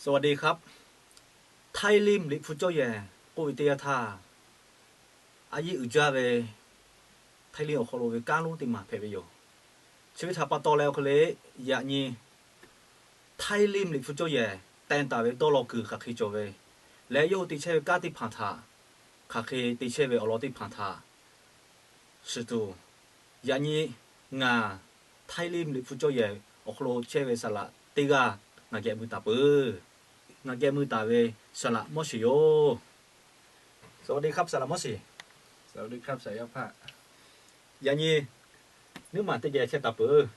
สวัสดีครับ Thai Lim Liꞈ hpu cawˇ yehˬ k'oˆ ve teˇ yanˇ htaˇ, a yeˇ uiˍ jaˇ ve Thai Lim awˬ hk'aw lo ve kanˉ lonˉ teˇ maˬ hpehꞈ ve yoˬ. Chi ve htaꞈ pa taw leh awˬ hk'e le, yaꞈ nyi Thai Lim Liꞈ hpu cawˇ yehˬ teh taˍ ve dawˇ law kuiˬ hk'aˬ hk'e cawˬ ve leh, yawˇ hui te chehˇ ve kanˉ teˇ hpaˍ htaꞈ hk'aˬ hk'e te chehˇ ve awˬ lawn teˇ hpaˍ htaꞈ shiˍ tuˬ, yaꞈ nyi ngaˬ Thai Lim Liꞈ hpu cawˇ yehˬ awˬ hk'aw lo chehˇ ve saˍ laꞈ teˇ g'aˇ ngaˬ geh mui taˍ peuˬ. Ngaˬ geh mui taˍ ve saˍ laꞈ Mawˇsheˍ yoˬ. สวัสดีครับ saˍ laꞈ Mawˇsheˍ. Yaꞈ nyi nuˉ maˬ teˇ geh chehˇ taˍ peuˬ.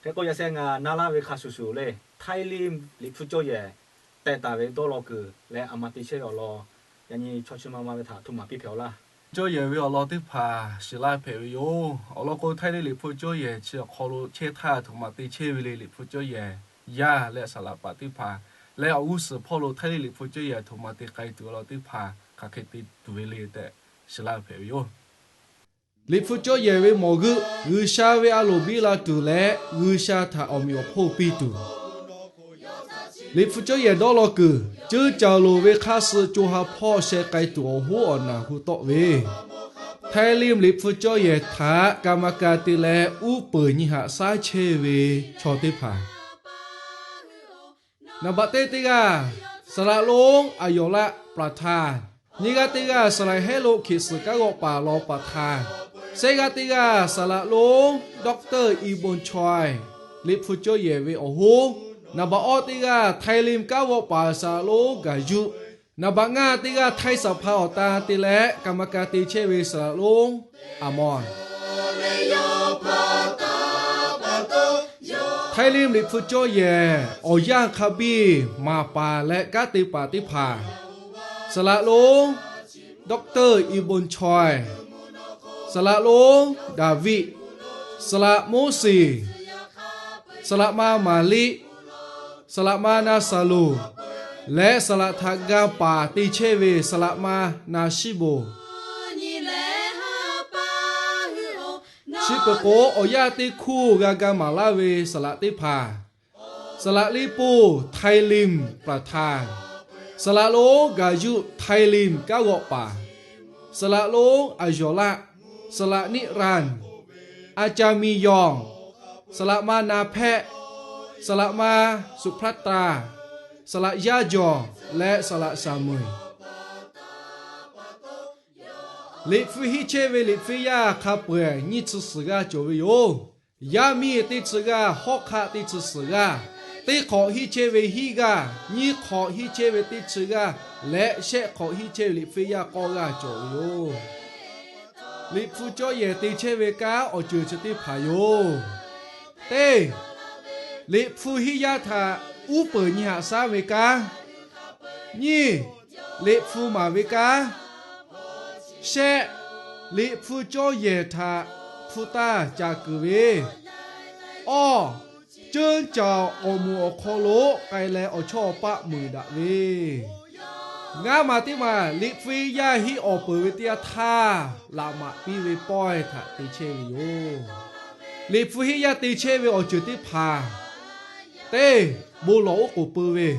Hk'e k'o, yaꞈ sheh ngaˬ na laˇ ve hk'a shuˍ shuˍ le, Thai Lim Liꞈ hpu cawˇ yehˬ teh taˍ ve dawˇ law kuiˬ leh a ma te chehˇ ve awˬ lawn, yaꞈ nyi chaw chi ma ma ve htaꞈ htoꞈ ma piˇ hpehꞈ-aw laˇ. Cawˇ yehˬ ve awˬ lawn teˇ hpaˍ shiˍ laˇ hpehꞈ ve yoˬ. Awˬ lawn k'o, Thai Lim Liꞈ hpu cawˇ yehˬ chi awˬ hk'aw lo chehˇ htaˇ htoꞈ ma te chehˇ ve le, Liꞈ hpu cawˇ yehˬ yaˇ leh saˍ laꞈ paˍ teˇ hpaˍ leh awˬ g'uˇ suhˍ hpawˇ lo Thai Lim Liꞈ hpu cawˇ yehˬ htoꞈ ma te k'ai tuˬ awˬ lawn teˇ hpaˍ hk'aˬ hk'e te tuˬ ve le tehꞈ shiˍ laˇ hpehꞈ ve yoˬ. Liꞈ hpu cawˇ yehˬ ve mawˬ g'euˆ G'uiˬsha ve a loˍ biˇ la tuˬ leh, G'uiˬsha htaꞈ awˬ meꞈ awˬ hponˇ piˇ tuˬ, Liꞈ hpu cawˇ yehˬ dawˇ law kuiˬ ceuˇ caˬ loˍ ve hk'aˇ suh co ha hpawˇ sheh k'ai tuˬ awˬ hoˉ awˬ naˬ hu tawˆ ve, Thai Lim Liꞈ hpu cawˇ yehˬ htaꞈ กรรมการ te leh uˉ peunˍ nyi haꞈ shaˉ chehˇ ve chaw teˇ hpaˍ, naˍ baꞈ teˇ teˇ g'aˇ, saˍ laꞈ lonˉ Aˍyawˬ laˆ ประธาน, nyiˇ g'aˇ teˇ g'aˇ, saˍ laꞈ hehˉ lo hkiꞈ suhˍ kanˉ g'awˆ paˍ รองประธาน, shehˆ g'aˇ teˇ g'aˇ, saˍ laꞈ lonˉ ดอกเตอร์ Iˉ bon Chaweh, Liꞈ hpu cawˇ yehˬ ve awˬ hoˉ, naˍ baꞈ awˇ teˇ g'aˇ, Thai Lim kanˉ g'awˆ paˍ saˍ laꞈ lonˉ กายุ, naˍ baꞈ ngaˇ teˇ g'aˇ, Thai สภา awˬ tan te leh กรรมการ te chehˇ ve saˍ laꞈ lonˉ Aˍmawˇ. Thai Lim Liꞈ hpu cawˇ yehˬ awˬ yanˇ hk'a biˇ maˍ paˍ leh kanˉ te paˍ teˇ hpaˍ, saˍ laꞈ lonˉ ดอกเตอร์ Iˉ bon Chaweh, saˍ laꞈ lonˉ Daˍviˆ, saˍ laꞈ Moˉseˍ, saˍ laꞈ ma Maˍriˆ, saˍ laꞈ ma Naˍsaˍruˍ, leh saˍ laꞈ htaꞈ ga paˍ te chehˇ ve saˍ laꞈ ma Naˍsiˉboˍ. Chi peuˬ k'o, awˬ yanˇ teˇ hkuˇ g'a ga maˍ laˇ ve saˍ laꞈ teˇ hpaˍ, saˍ laꞈ liˇ poˇ ไทยริม ประธาน, saˍ laꞈ lonˉ กายุ ไทยริม kanˉ g'awˆ paˍ, saˍ laꞈ lonˉ อายุร saˍ laꞈ นิรันดร์, อาจารย์มียอง, saˍ laꞈ ma Naˍhpehˆ, saˍ laꞈ ma สุภัตรา, saˍ laꞈ ย่าหย่อง leh saˍ laꞈ สามุเอล. Liꞈ hpu henˇ chehˇ ve liꞈ hpu yaˇ hk'a peu-eˬ nyiˇ chi suhˍ g'aˇ cawˬ ve yoˬ. Yaˇ miˇ teˇ chi g'aˇ, hawˉ hk'aˆ teˇ chi suhˍ g'aˇ, teˇ hk'awꞈ henˇ chehˇ ve hiˉ g'aˇ, nyiˇ hk'awꞈ henˇ chehˇ ve teˇ chi g'aˇ, leh shehˆ hk'awꞈ henˇ chehˇ ve liꞈ hpu yaˇ k'awˇ g'aˇ cawˬ ve yoˬ. Liꞈ hpu cawˇ yehˬ te chehˇ ve kanˉ awˬ ceuˬ chi teˇ hpaˍ yoˬ. Teˇ, liꞈ hpu henˇ yaˇ htaꞈ uˉ peunˍ nyi haꞈ shaˉ ve kanˉ. Nyiˇ, liꞈ hpu maˍ ve kanˉ. Shehˆ, liꞈ hpu cawˇ yehˬ htaꞈ hpu taˇ ca kuiˬ ve. Awˇ, ceuˇ caˬ awˬ moˍ awˬ hk'aw lo k'ai leh awˬ chawˇ awˬ paˆ muiˬ daꞈ ve. Ngaˇ maˬ teˇ maˬ liꞈ hpu yaˇ henˇ awˬ peuˬ ve teˇ yanˇ htaˇ, laꞈ maꞈ piˇ ve pawehˇ htaꞈ te chehˇ ve yoˬ. Liꞈ hpu henˇ yaˇ te chehˇ ve awˬ ceuˬ teˇ hpaˍ, teˇ, bon lawˬ oˉ k'oˍ peu ve.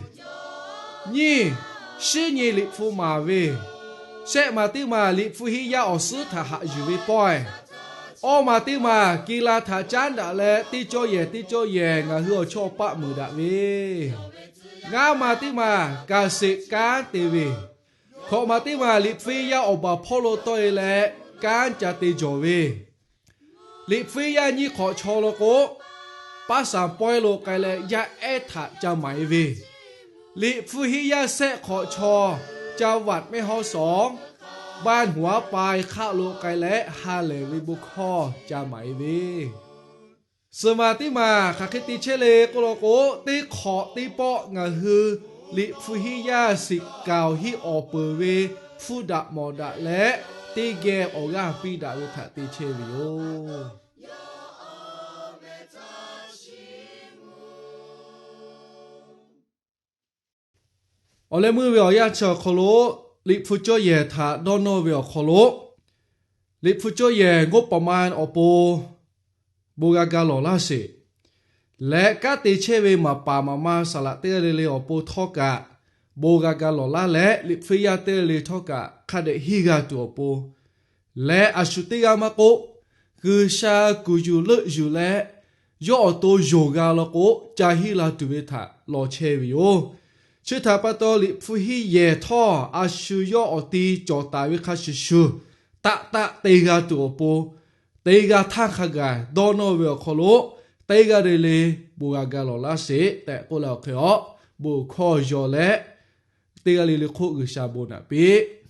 Nyiˇ, shinˉ nyi liꞈ hpu maˍ ve. Shehˆ maˬ teˇ maˬ liꞈ hpu henˇ yaˇ awˬ suhˉ htaꞈ haꞈ yuˬ ve pawehˇ. Awˇ maˬ teˇ maˬ กีฬา htaꞈ caˉ daꞈ leh teˇ cawˇ yehˬ teˇ cawˇ yehˬ ngaˬ hui awˬ chawˇ paˆ muiˬ daꞈ ve. Ngaˇ maˬ teˇ maˬ เกษตร kanˉ te ve. Hkawꞈ maˬ teˇ maˬ liꞈ hpu henˇ yaˇ awˬ baˬ hpawˇ lo tawˆ e leh kanˉ ca te jawˬ ve. Liꞈ hpu henˇ yaˇ nyiˇ hk'awꞈ chaw law k'o, paˉ shaˍ pawehˇ lo k'ai leh yaˇ ehˉ htaꞈ ca maˍ e ve. Liꞈ hpu henˇ yaˇ shehˆ hk'awꞈ chaw, จังหวัดแม่ฮ่องสอน, ban huaˉ pai hk'aˆ lo k'ai leh ha lehˬ ve bon hkawˇ ca maˍ e ve. Suhˍ maˬ teˇ maˬ hk'aˬ hk'e te chehˇ le k'oˆ law k'o, teˇ hk'awꞈ teˇ pawˆ ngaˬ hui liꞈ hpu henˇ yaˇ shiˍ kaoˬ henˇ awˬ peuˬ ve hpfuhˇ daꞈ mawˬ daꞈ leh, teˇ geh awˬ g'aˇ piˇ daꞈ ve htaꞈ te chehˇ ve yoˬ. Awˬ leh meuˇ ve awˬ yanˇ chi awˬ hk'aw lo, liꞈ hpu cawˇ yehˬ htaꞈ dawˇ nawˇ ve awˬ hk'aw lo, liꞈ hpu cawˇ yehˬ งบประมาณ awˬ pon bon g'a ga lawˬ laˇ sheˍ. leh kanˉ te chehˇ ve maˍ paˍ maˍ ma saˍ laꞈ teˇ g'aˇ le le awˬ pon htawˇ kaꞈ bon g'a ga lawˬ laˇ leh, liꞈ hpu yaˇ teˇ g'aˇ le le htawˇ kaꞈ hk'a dehꞈ henˇ g'a tuˬ awˬ pon leh, a shu teˇ g'aˇ maˇ k'oˆ, G'uiˬsha kuˬ yuˬ leuˆ yuˬ leh yawˇ awˬ to yonˍ g'a law k'o, ca henˇ la tuˬ ve htaꞈ law chehˇ ve yoˬ. Chi htaꞈ pa taw, liꞈ hpu henˇ yehˬ htawˇ a shu yawˇ awˬ ti cawˬ taˍ ve hk'a shuˍ shuˍ, taˆ taˆ te g'a tuˬ awˬ pon, te g'a htaˇ hk'a gaˬ dawˇ nawˇ ve awˬ hk'aw lo, teˇ g'aˇ le le bon g'a ga lawˬ laˇ sheˍ tehꞈ k'oˆ leh awˬ hk'e a, bon hkawˇ yaw leh, teˇ g'aˇ le le hk'oˆ G'uiˬsha bon naꞈ piˇ